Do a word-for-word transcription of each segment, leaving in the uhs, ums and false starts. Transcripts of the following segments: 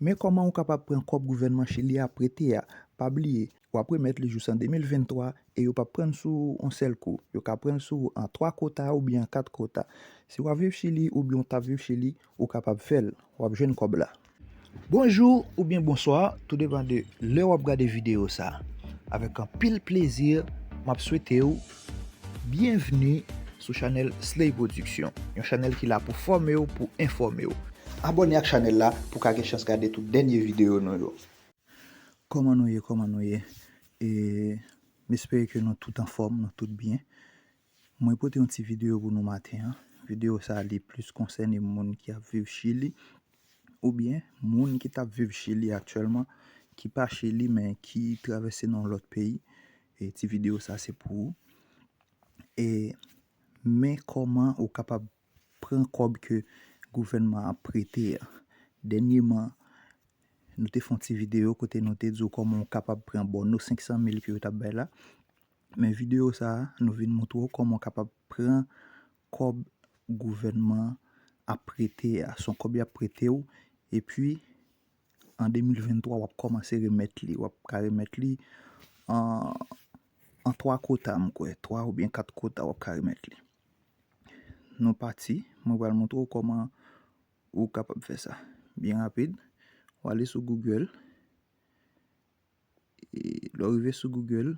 Men kòman ou kapab pran kòb gouvènman Chili a prete a. Pa bliye, w ap remèt li jous an de mil venntwa e yo p ap pran l sou yon sèl kou. Yo ka pran l sou ou an twa kota oubyen an kat kota. Si w ap viv Chili oubyen w t ap viv Chili, ou kapab fè l. W ap jwenn kòb la. Bonjou oubyen bonswa, tou depann de lè w ap gade videyo sa a. Avèk anpil plezi, m ap swete w byenvni sou chanèl Slay Production, yon chanèl ki la pou fòme w, pou enfòme w. Abòne ak chanèl la pou w ka gen chans gade tout dènye videyo nou yo. Kòman nou ye? Kòman nou ye? E, m espere ke nou tout anfòm, nou tout byen. Mwen pote yon ti videyo pou nou maten an. Videyo sa a, li plis konsène moun ki ap viv Chili, oubyen moun ki t ap viv Chili aktyèlman, ki pa Chili, men ki travèse nan yon lòt peyi. E ti videyo sa a, se pou ou. E, men kòman ou kapab pran kòb ke gouvènman an ap prete a. Dènyeman, nou te fè yon ti videyo kote nou te di w kòman w kapab pran bòno senk san mil ke yo t ap bay la. Men videyo sa a, nou vin montre w kòman w kapab pran kòb gouvènman an ap prete a. Se yon kòb y ap prete w, epi an de mil venntwa, w ap kòmanse remèt li. W ap ka remèt li an, an twa kota, m kwè. Twa oubyen kat kota, w ap ka remèt li. Nou pati. Mwen pral montre w kòman ou kapab fè sa. Byen rapid, w ale sou Google. E lè w rive sou Google,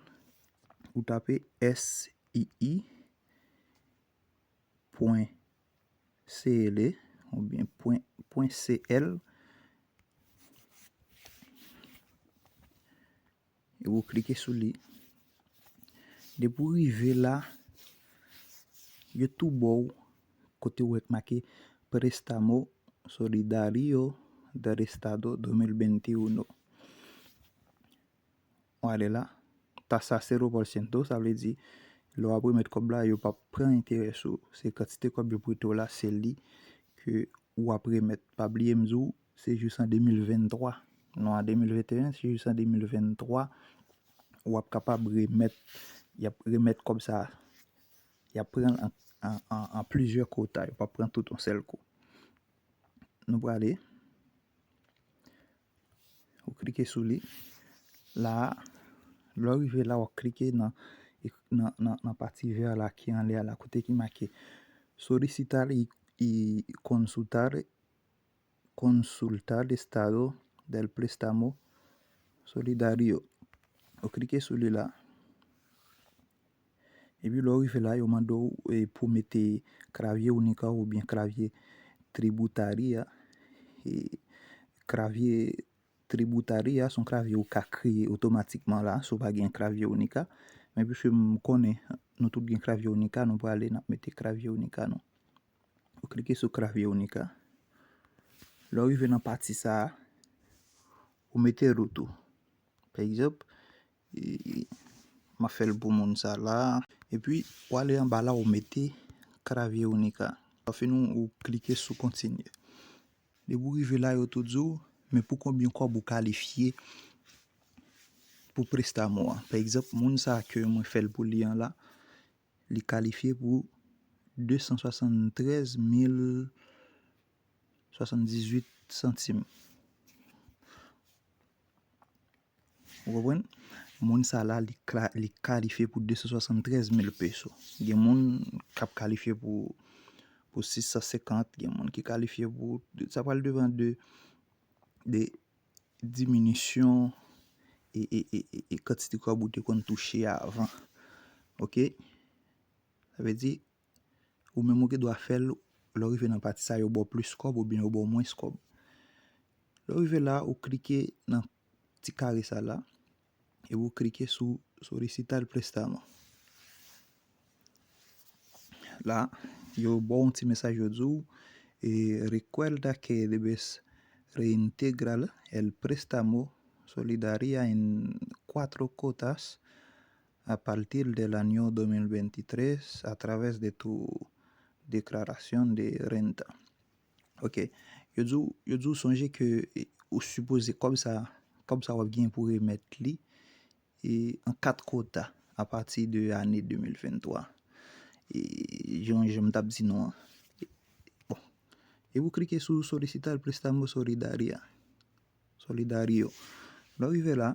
ou tape S I I pwen C L oubyen pwen, pwen C L, e ou klike sou li. Depi w rive la, yo tou ba w kote w wè k make Préstamo Solidario del Estado dos mil veintiuno. W ale la, tasa sero por ciento, sa vle di, lè w ap remèt kòb la, yo p ap pran enterè sou ou. Se kantite kòb yo prete w la, se li ke w ap remèt. Pa bliye m di w, se jis an de mil venntwa. Nou an de mil venteyen, se jis an de mil venntwa, w ap kapab remèt, y ap remèt kòb sa a. Y ap pran l an, an, an, an plizyè kota, yo p ap pran tout yon sèl kou. Nou prale. Ou klike sou li. La a, lè w rive la, w ap klike nan, nan, nan, nan pati vè la ki anlè a la, kote ki make Solicitar y, y consultar, consultar estado del préstamo solidario. Ou klike sou li la. Epi lè w rive la, yo mande w, e, pou mete clave única oubyen clave tributaria. E, clave tributaria se yon clave ou ka kreye otomatikman la, si w pa gen clave única. Men piske m konnen nou tout gen clave única, nou prale, n ap mete clave única nou. Ou klike sou clave única. Lè w rive nan pati sa a, ou mete root ou. Pa egzanp, e, m ap fè l pou moun sa la. Epi, w ale anba la, ou mete clave única. Lè w fini, ou klike sou kontinye. Depi w rive la, yo tou di w, men pou konbyen kòb ou kalifye pou préstamo a. Pa egzanp, moun sa ke mwen fè l pou li an la, li kalifye pou de san swasanntrèz mil swasanndizuit santim. Ou konprann? Moun sa la, li, kla, li kalifye pou de san swasanntrèz mil peso. Gen moun k ap kalifye pou, pou sis san senkant, gen moun ki kalifye pou, sa pral depann de, de diminisyon e, e, e, e, e kantite kòb ou te konn touche avan. Oke? Sa vle di, ou menm ou gen dwa fè l, lè w rive nan pati sa, yo ba w plis kòb oubyen yo ba w mwens kòb. Lè w rive la, ou klike nan ti kare sa la, epi ou klike sou Solicitar préstamo. La, yo ba w yon ti mesaj, yo di w, e, recuerda que debes reintegrar el préstamo solidaria en cuatro cuotas a partir del año dos mil veintitrés a través de tu declaración de renta. Oke. Yo di w, yo di w sonje ke, e, ou sipoze kòb sa, kòb sa w ap gen pou remèt li, e, an kat kota apati de ane de mil venntwa. E, jan, jan m t ap di nou an. Bon. E ou klike sou Solicitar Préstamo Solidaria. Solidario. Lè w rive la,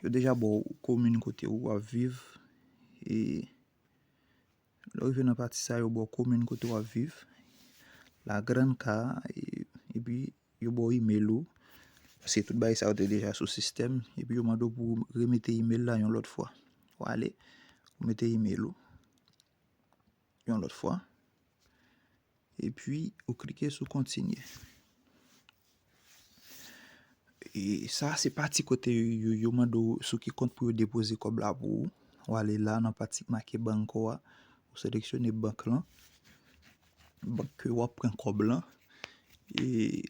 yo deja ba w komin kote w ap viv. E lè w rive nan pati sa, yo ba w komin kote w ap viv. La Grande Case, e, epi yo ba w imèl ou. Paske tout bagay sa yo te deja sou sistèm. Epi yo mande w pou w remete imèl la yon lòt fwa. W ale, ou mete imèl ou yon lòt fwa. Epi, ou klike sou kontinye. E sa, se pati kote yo, yo, yo mande w sou ki kont pou yo depoze kòb la pou ou. Ou ale la nan pati ki make Banco a, ou seleksyone bank lan. Bank ke w ap pran kòb lan. E,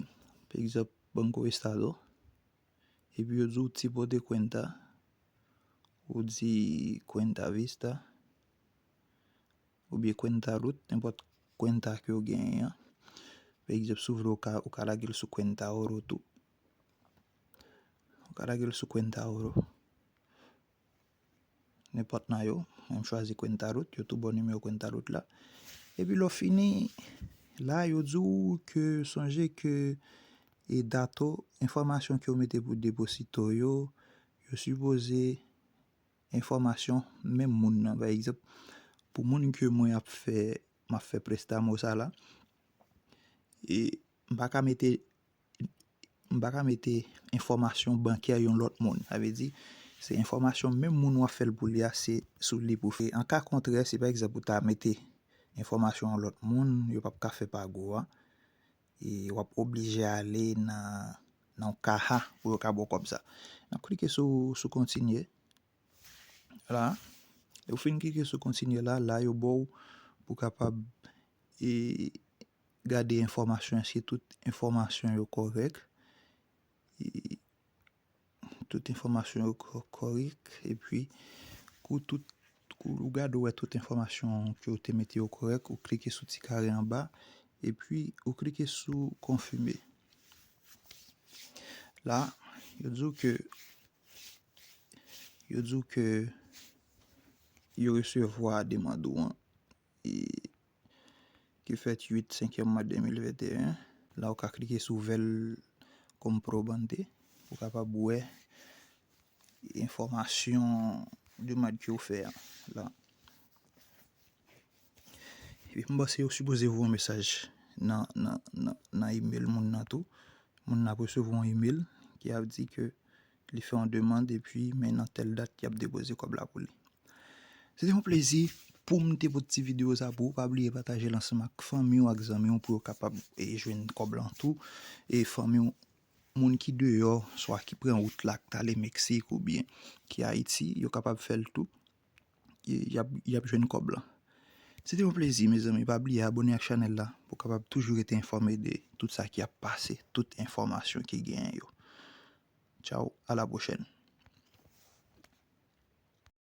pa egzanp, Banco Estado. Epi yo di w tipo de cuenta. Ou di cuenta vista. Oubyen cuenta root, nenpòt cuenta ke w genyen an. Pa egzanp, si w vle, ou ka, ou ka lage l sou cuenta oro tou. Ou ka lage l sou cuenta oro. Nenpòt nan yo, mwen m chwazi cuenta root, yo tou ba w nimewo cuenta root la. Epi lè w fini, la, yo di w ke, sonje ke, e dato, enfòmasyon ke w mete pou deposito yo, yo sipoze enfòmasyon menm moun nan. Pa egzanp, pou moun ke mwen ap fè, m ap fè préstamo sa la, e m pa ka mete, m pa ka mete enfòmasyon bankè yon lòt moun. Sa vle di, se enfòmasyon menm moun w ap fè l pou li a, se sou li pou fè. An ka kontrè, si pa egzanp ou ta mete enfòmasyon yon lòt moun, yo p ap ka fè pago a. E w ap oblije ale nan, nan yon kaha pou yo ka ba w kòb sa. N ap klike sou, sou kontinye. La, lè w fin klike sou kontinye la, la yo ba w pou kapab, e, gade enfòmasyon, èske tout enfòmasyon yo kòrèk. E, tout enfòmasyon yo kò-, kòrèk. Epi, kou tout, kou ou gade, ou wè tout enfòmasyon ke w te mete yo kòrèk, ou klike sou ti kare anba, epi ou klike sou konfime. La, yo di w ke, yo di w ke yo resevwa demann ou an, e, ki fèt uit senkyèm mwa de mil venteyen. La, ou ka klike sou Ver el comprobante pou w kapab wè enfòmasyon demann ke w fè an la. Epi m panse yo sipoze voye yon mesaj nan, nan, nan, nan imèl moun nan tou. Moun nan ap resevwa yon imèl ki ap di ke li fè yon demann epi men nan tèl dat y ap depoze kòb la pou li. Se te yon plezi pou m te pote ti videyo sa pou ou. Pa bliye pataje l ansanm ak fanmi w, ak zanmi w pou yo kapab, e, jwenn kòb lan tou. E fanmi w, moun ki deyò, swa ki pran wout la, k t ale Meksik oubyen ki Ayiti, yo kapab fè l tou. E y ap, y ap jwenn kòb lan. Se te yon plezi, mezanmi. Pa bliye abòne ak chanèl la pou w kapab toujou rete enfòme de tout sa ki ap pase, tout enfòmasyon ki genyen yo. Tchaw, a la pwochèn.